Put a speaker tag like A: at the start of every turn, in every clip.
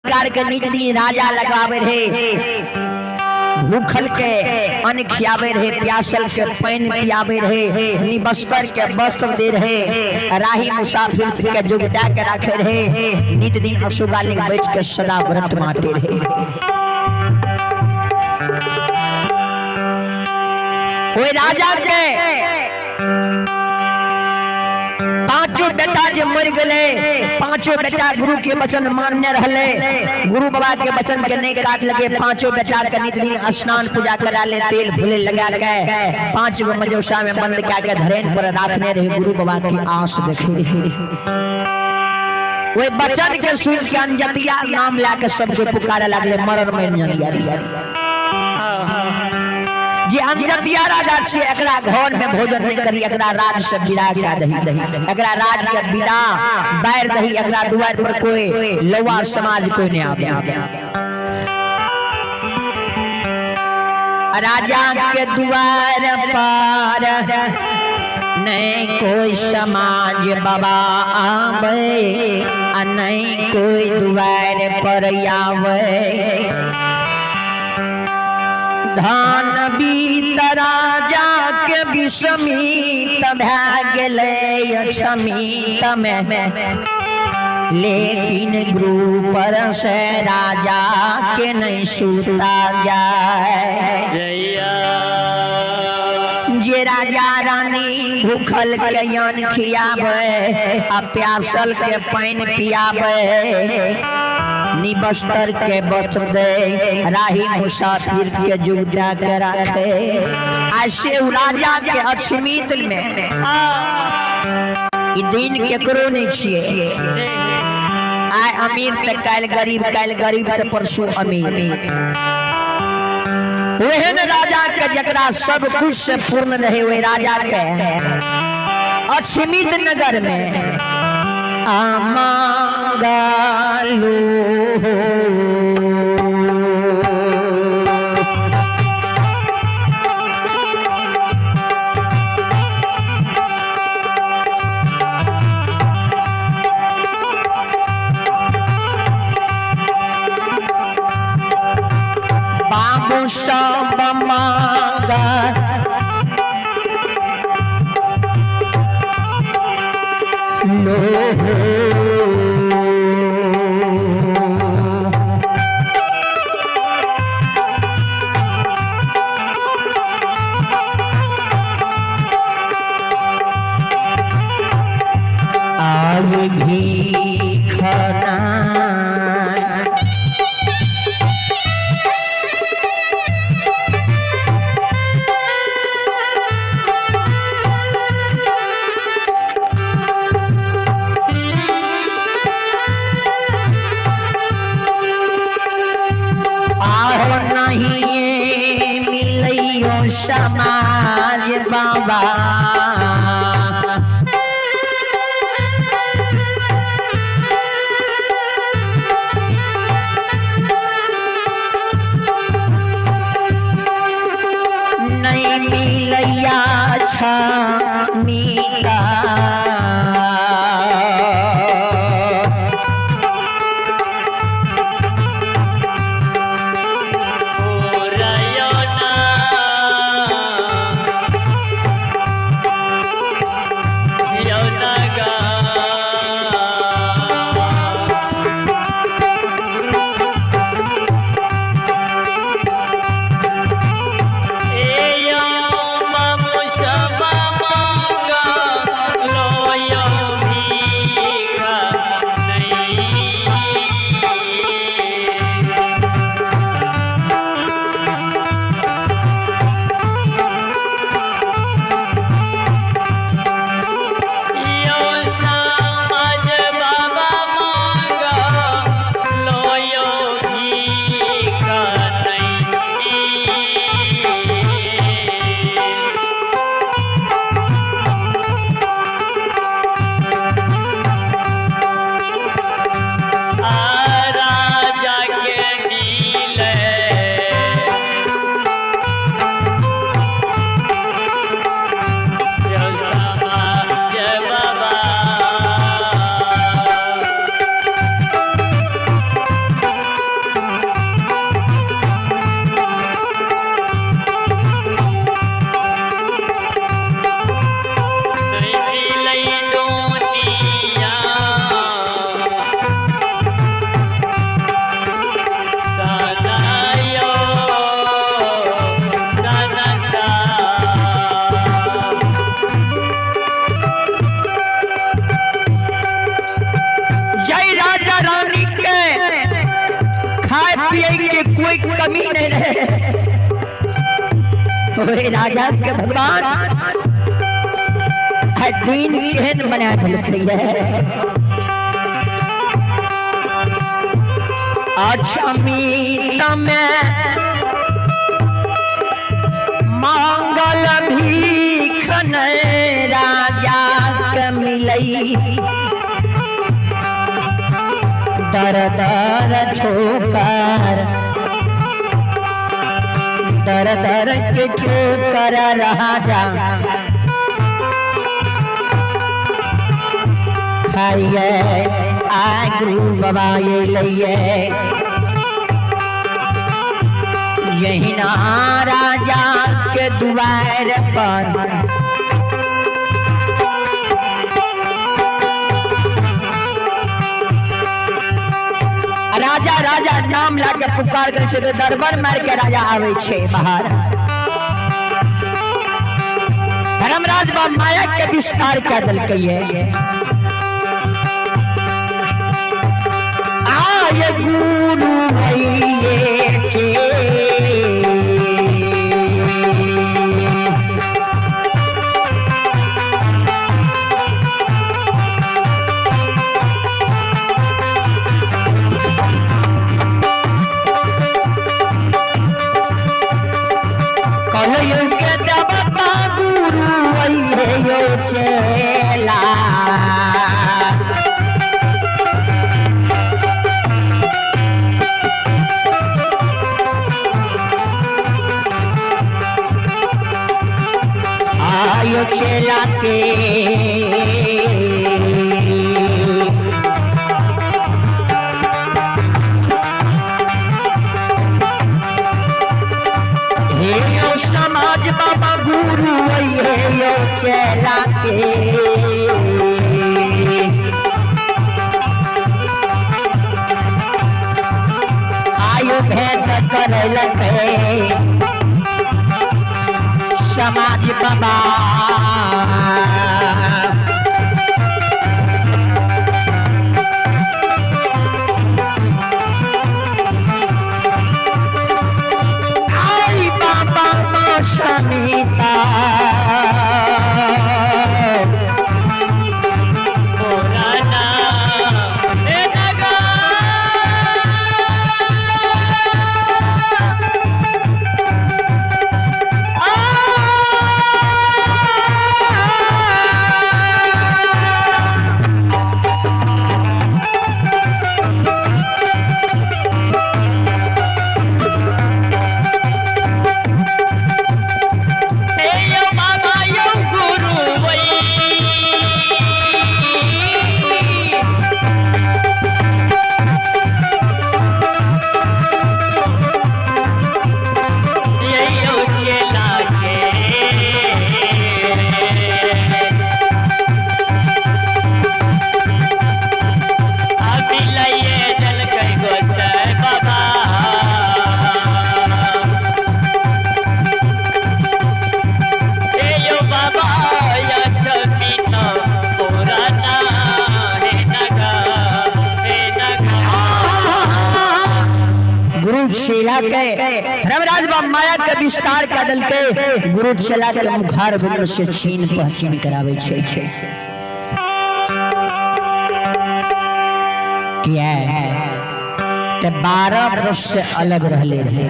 A: सरकार के नित दिन राजा लगावे रहे, भूखल के अन्न खियावे रहे, प्यासल के पानी पियावे रहे, निबस्तर के वस्त्र दे रहे, राही मुसाफिर के जुगता के रखे रहे, नित दिन अशुगाली बैठ के सदा व्रत माते रहे। ओए राजा के पांचों बेटा जे मर गए, पांचों बेटा गुरु के वचन मानने रहले, गुरु बाबा के वचन के नहीं काट लगे। पांचों बेटा के नित दिन स्नान पूजा करा ले, तेल भूले लगा के पांच गो मजोसा में बंद कऽ के धरेन पर राखने रहे, गुरु बाबा की आस देखे रहे। वही वचन के सुन के अंजतिया नाम ला के सबके पुकारे लागले, मरण में अंजतिया जे अंजतिया राजा से एकरा घर में भोजन नहीं करी, एकरा राज से विदा का दही, एकरा राज के विदा बाहर दही, एकरा दुआर पर कोई लौआ समाज कोई नहीं आवे। राजा के दुआर पर नहीं कोई समाज बाबा आवे, आ नहीं कोई दुआर पर आवे। धान बीत राजा के विषमीत भै गेलै अक्षमित में, लेकिन गुरु पर से राजा के नहीं सूता जाए। जे राजा रानी भूखल के अन्न खियावे आ प्यासल के पानि पियावे, निबस्तर के वस्त्र दे, राही मुसाफिर के जुग दे के राखे, ऐसे उ राजा के अक्षमित में ई दिन केकरो नहीं छिए। आय अमीर ते काल्हि गरीब, काल्हि गरीब ते परसू अमीर। ओहन राजा के जकरा सब कुछ से पूर्ण रहे, ओहि राजा के अक्षमित नगर में आमांगलू बाबू सब मांगा लो। आब भीखना आहो नहीं मिलैयो समाज बाबा, नहीं मिलैया छमीता। पिए के कोई कमी नहीं रहे। ओए राजा के भगवान है दिन केहन बना देलकै है। अक्षमित में मांगल भीख नहीं राजा के मिलई, दर दर ठोकर, दर दर के ठोकर राजा खाइए। आ गुरु बाबा ये लइए यही ना राजा के दुआर पर। राजा राजा नाम ला के पुकार करे छै तो दरबार मार के राजा आवे छै बाहर। धर्मराज बा माया के विस्तार कर देलकै है। आय गुरु भइये के कलयुग के देवता गुरु अइहे यो चेला। आयो चेला के हे यो समाज बाबा गुरु अइहे यो चेला के। आयो भेंट करलकै समाज बाबा। आई बाबा माँ समिता
B: पुराना ए नगा ए यो बाबा यो गुरु वै ये यो चेला के अभी लइए देलकै गोसाई बाबा। ए यो बाबा या छबित पुराना हे नगा हे नगा।
A: गुरु चेला के धर्मराज बा माया के विस्तार कर देलकै। गुरु चेला के मुखार बिंद से छीन पहचीन करावे छै। किया ते 12 वर्ष से अलग रहले रहे।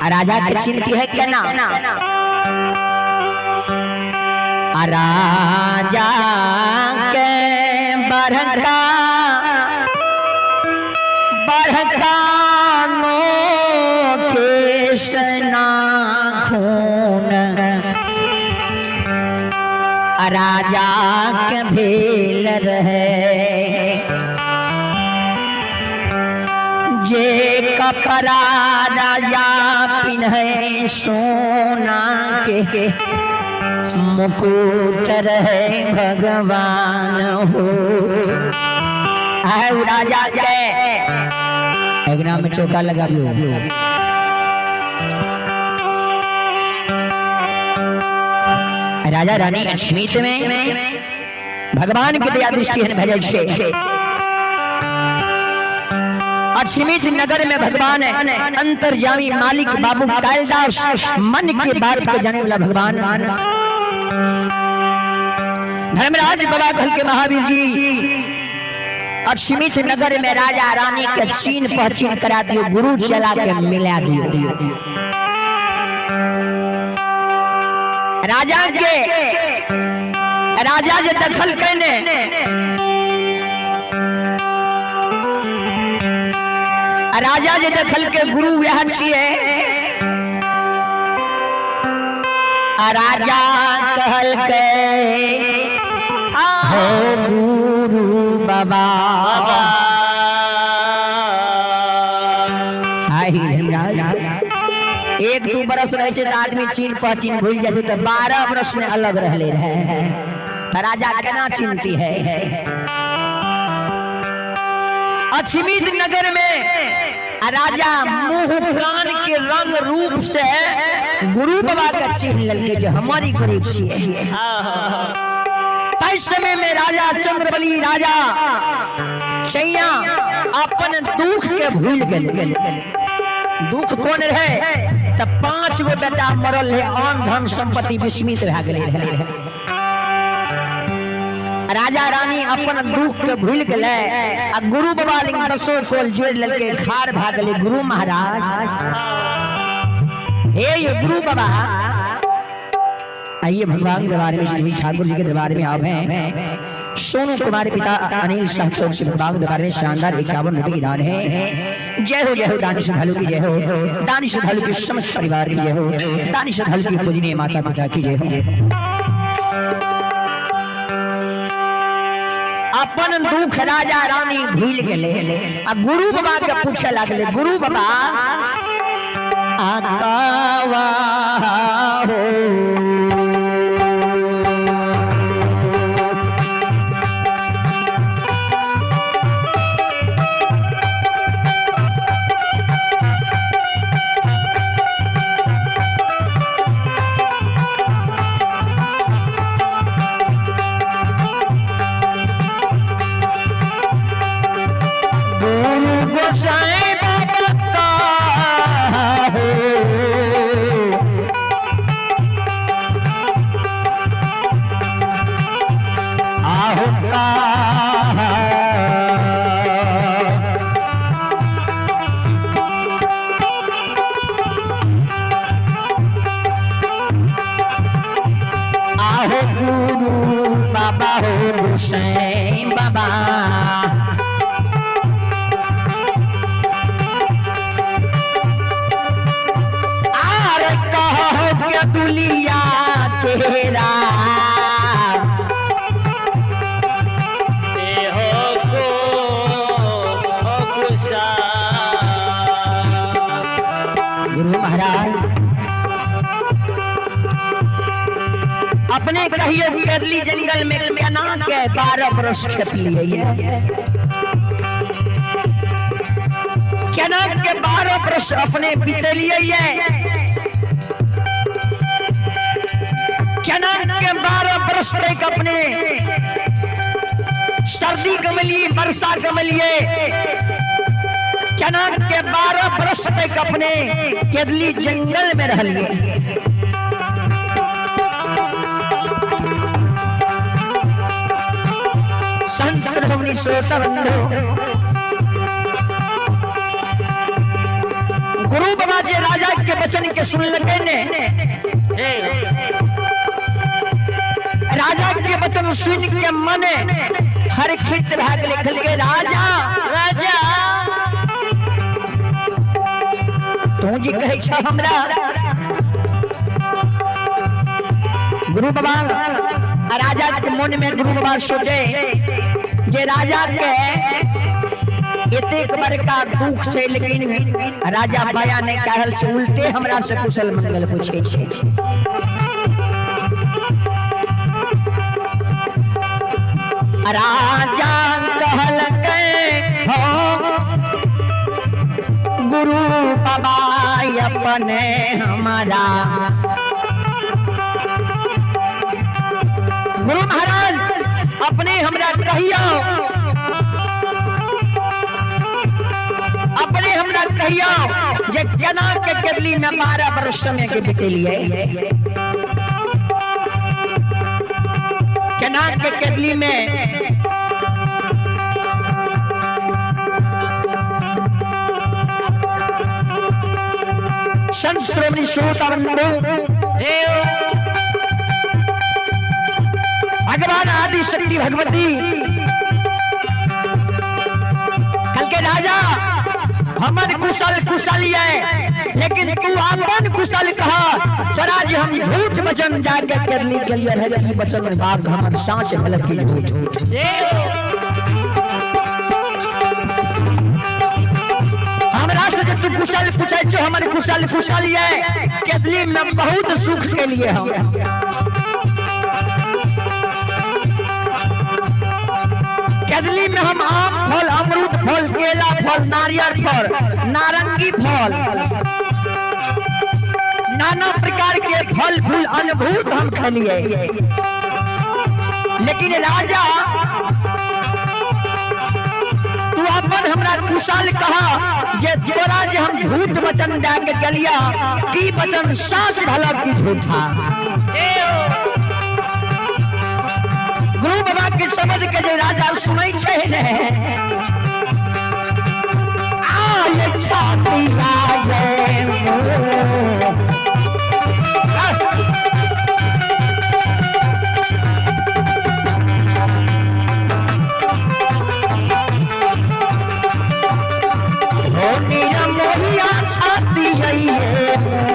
A: आ राजा के चिंती है केना? आ राजा के बड़का बड़का नो केश नाखून आ राजा के भेल रहे। जे कपड़ा राजा पिन्हे सोना के मुकुट रहे भगवान हो। आए उ राजा के अगना में चौका लगाबियो। राजा रानी अश्मित में भगवान के दया दृष्टि हन भेजल छे। अछिमित नगर में भगवान है अंतर्यामी मालिक बाबू कालिदास, मन के बात को जाने वाला भगवान। धर्मराज बाबा कहल के महावीर जी, अछिमित नगर में राजा रानी के चीन पहचीन करा दियो, गुरु चला के मिला दियो। राजा के राजा जे दखल कैने राजा जे दखल के गुरु वह छिए। राजा कहल के हो गुरु बाबा, हाय धर्मराज, एक दू बरस रहे छै तऽ आदमी चीन पहचीन भूल जाइ छै, तऽ 12 बरस ने अलग रहले रहे, तऽ राजा केना चिन्हती है। अछिमित नगर में राजा मुंह कान के रंग रूप से गुरु बाबा के चिन्ह लेलकै जे हमारी गुरु छियै। ताहि समय में राजा चंद्रबली राजा चैया अपन दुख के भूल गेलै। दुख कोन रहे? तऽ 5 गो बेटा मरल रहे, आन धन संपत्ति विस्मित भए गेलै रहे। राजा रानी अपन दुख के भूल गेलै आ गुरु बाबा लग 10 कोल जोड़ि लेलकै, खार भए गेलै। गुरु महाराज, हे ये गुरु बाबा, आइए भगवान के दरबार में, श्री ठाकुर जी के दरबार में आप हैं। सोनू कुमार पिता अनिल शाह की ओर से भगवान के दरबार में शानदार 51 रुपए की दान है। जय हो, जय हो दानी श्रद्धालु की जय हो, दानी श्रद्धालु के समस्त परिवार की जय हो, दानी श्रद्धालु की पूजनीय माता पिता की जय हो। अपन दुख राजा रानी भूल गेले आ गुरु बाबा के पूछे लागले, गुरु बाबा आकावा हो गुरु गोसाई बाबा का हो, आहो का आहो गुरु बाबा हो गोसाई बाबा। आर कहो के दुलिया तेरा गुरु महाराज अपने कहियो करली जंगल में केना के 12 बरस खेतलिए, केना के 12 बरस अपने बीतलिए, केना के 12 बरस तक अपने सर्दी कमलिए वर्षा कमलिए, केना के 12 बरस तक अपने केदली जंगल में रहलिए। संत श्रोमणी श्रोता बंधु, गुरु बाबा जी राजा के वचन के सुनलकै ने, राजा के वचन सुन के मन हरखित भए गेलै। कहलकै राजा
B: राजा
A: तू जे कहै छ हमरा गुरु बाबा, राजा के मन में गुरु बाबा सोचे जे राजा के एतेक बड़का दुख छै, लेकिन राजा बया नहीं कहल से उल्टे हमरा से कुशल मंगल पूछे छै। राजा कहलकै हो गुरु बाबा अपने हमारा। गुरु महाराज अपने हमरा कहियो, कहियो जे केना के केदली में 12 बरस समय के बितेलिए, केना के केदली में संत श्रोमणी श्रोता बंधु भगवान आदि शक्ति भगवती कल के राजा हमन कुशल कुशल ये, लेकिन तू अपन कुशल कहा तोरा जे हम झूठ वचन जाके करली के लिए रहे की वचन बाप हमर साँच भेल की झूठ। हमरा से जे तू कुशल पूछै छो हमर कुशल कुशल ये, केदली में बहुत सुख के लिए हम केदली में हम आम फल, अमरूद फल, केला फल, नारियल फल, नारंगी फल, नाना प्रकार के फल फूल अनुभूत हम खेलिए। लेकिन राजा तू अपन हमरा कुशल कहा जे तोरा जे हम झूठ वचन दे के गेलिया की वचन साच भला की झूठा। गुरु बाबा के शब्द के जे राजा सुनै छै ने आय छाती आय मोर। हो निरमोहिया छाती आइए मोर।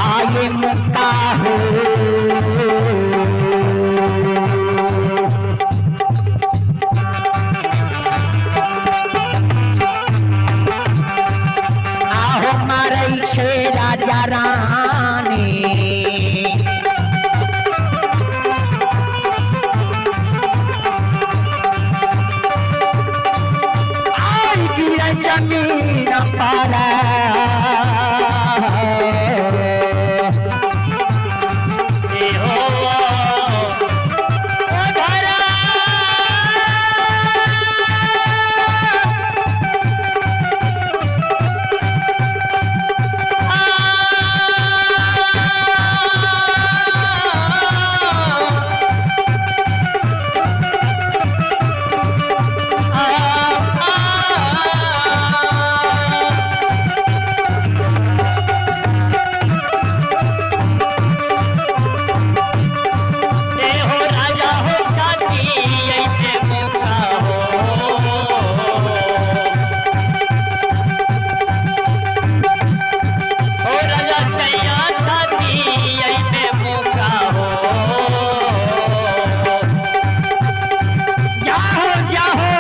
A: आये मुक्ता हो आहो मारै छे राजा रानी आई गिरा जमीन पर।
B: ए हो ओ धरा ए हो राजा हो छाती ऐसे मौका हो ओ राजा चैया छाती ऐसे मौका हो
A: जाहो जाहो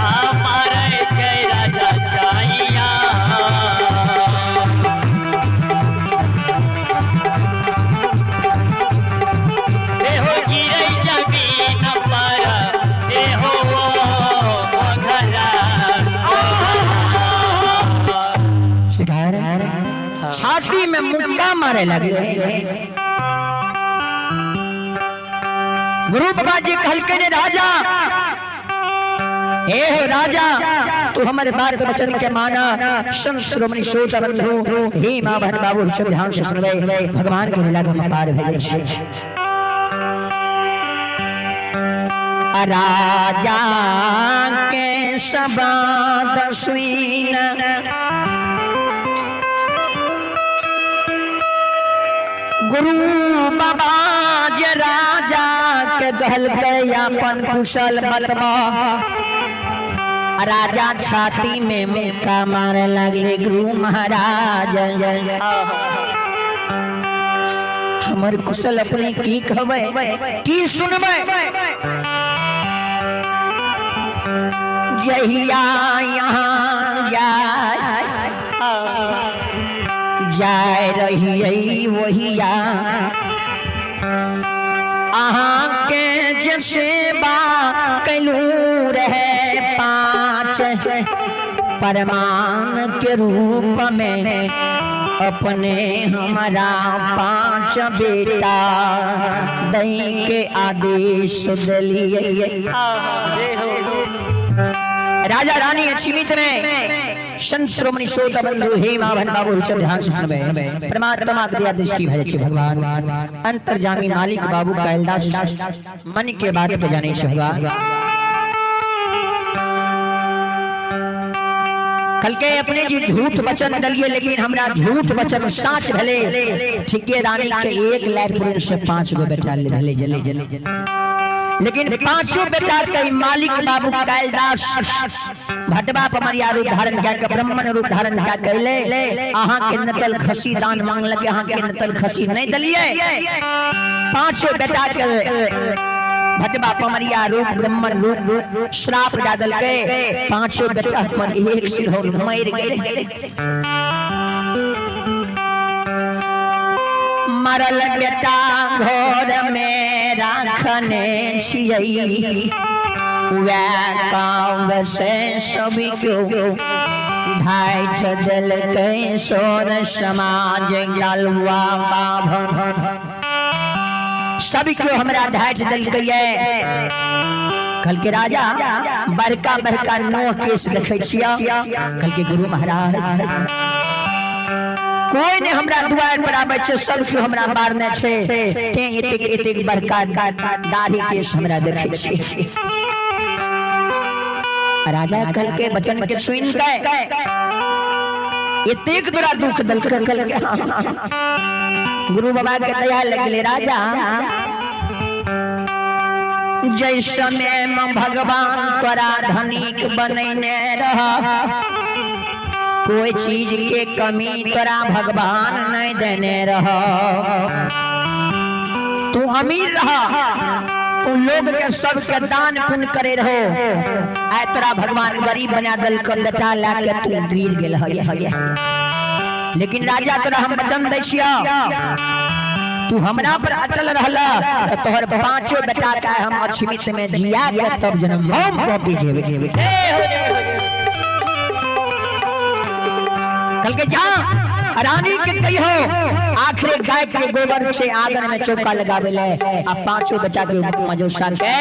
B: हमारे जय राजा चैया ए हो गिरै जमीन पर ए हो ओ घरा
A: सिखाए रहे छाती में मुक्का मारे लगे। गुरु बाबा जी कहलके ने राजा हे हो राजा तू हमारे बात वचन के माना। संत श्रोमणी श्रोता बंधु हे माँ बहन बाबू सब ध्यान से सुनबे भगवान के लीला हम पार भए छी। राजा के शब्द सुन गुरु बाबा जे राजा के कहलकै अपन कुशल बतबा। राजा छाती में मुक्का मारे लगले गुरु महाराज हमर कुशल अपने की कहबै की सुनबै। जहिया यहाँ जाय जाय रहियै वहिया अहाँ के जे सेवा कैलू रहे 5 परमान के रूप में अपने हमारा 5 बेटा दई के आदेश दिलिए। राजा रानी अछीमित में संत श्रोमणी श्रोता बंधु हे माभन बाबू सब ध्यान से सुनबे। परमात्मा के दया दृष्टि भय छै भगवान अंतर्जामी मालिक बाबू कैलदास मन के बात के जाने छै भगवान। कल के अपने जी झूठ वचन दलिए लेकिन हमरा झूठ वचन साच भले ठीके रानी के 1 लाख पुरुष से 5 गो बेटा भले जले, लेकिन 5 बेटा के मालिक बाबू कैलदास भटवा पमरिया रूप धारण क्या के ब्राह्मण रूप धारण क्या कैले अहाँ के नतल खसी दान मांगलक, अहाँ के नतल खसी नहीं दलिए। 5 बेटा के भटवा पमरिया रूप ब्राह्मण रूप श्राप दे देलकै, 5 बेटा पर एक सिरहोर मरि गेलै। मरल बेटा घर में राखने छियै वैह काम से सब क्यों ढाइठ देलकै सोर समाज गलुआ बाभन सब क्यों हमरा ढाइठ देलकै। कल के राजा बड़का बड़का नोह केस देखै छियै। कल के गुरु महाराज कोई ने हमरा दुआर पर आबै छै, सब क्यों हमरा मारने छै, तें एतेक एतेक बड़का दाढ़ी केस हमरा देखै छियै। राजा कल के वचन के सुन के एतेक तोरा दुख देलकै। कल के गुरु बाबा के दया लगले राजा जैसे में भगवान तोरा धनिक बनैने रह, कोई चीज के कमी तोरा भगवान नहीं देने रह, तू अमीर रह, तू लोग के सबके दान पुण्य करे रहो, आय तोरा भगवान गरीब बना देलक, बेटा ला के तू गिर गेल है। लेकिन राजा तोरा हम वचन दै छियौ, तू हमरा पर अटल रहला त तोहर 5 बेटा के हम अछमित में जिया के तब जन्म हम कॉपी जेबे। कल के जा रानी के कहियो आखिरी गाय के गोबर से आंगन में चौका लगावे ले आ 5 बेटा के मजोसा के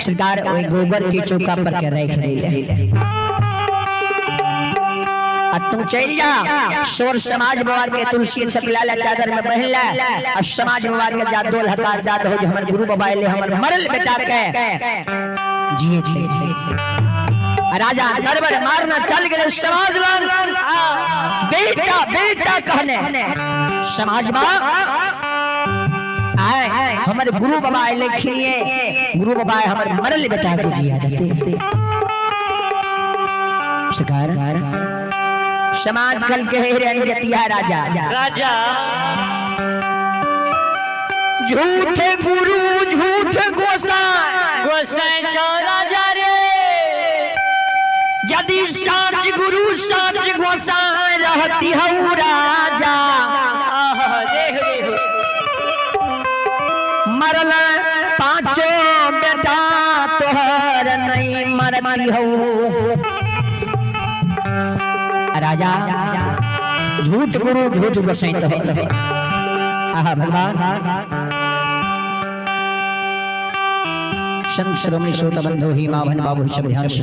A: सरकार ओई गोबर के चौका पर के रख देले। आ तू चल जा सोर समाज बाबा के तुलसी छपला ला चादर में बहन ला आ समाज बाबा के जा दोल हकार दाद हो जे हमर गुरु बाबा एले हमर मरल बेटा के जिएते। राजा नरवर मारना चल गए समाज लंग बेटा बेटा कहने समाज बा आए हमर गुरु बाबा एले खिनिए गुरु बाबा हमर मरल बेटा के जिया देते। सरकार समाज कल के हिरन जतिया राजा
B: राजा
A: झूठ गुरु झूठ गोसाई
B: गोसाई छो राजा रे,
A: यदि साच गुरु साच गोसाई रहती हूँ राजा मरल 5 बेटा तोहर नहीं मरती हूँ। राजा झूठ गुरु झूठ गोसाई तोहर। आहा भगवान संत श्रोमणी श्रोता बंधु ही माभन बाबू सब ध्यान से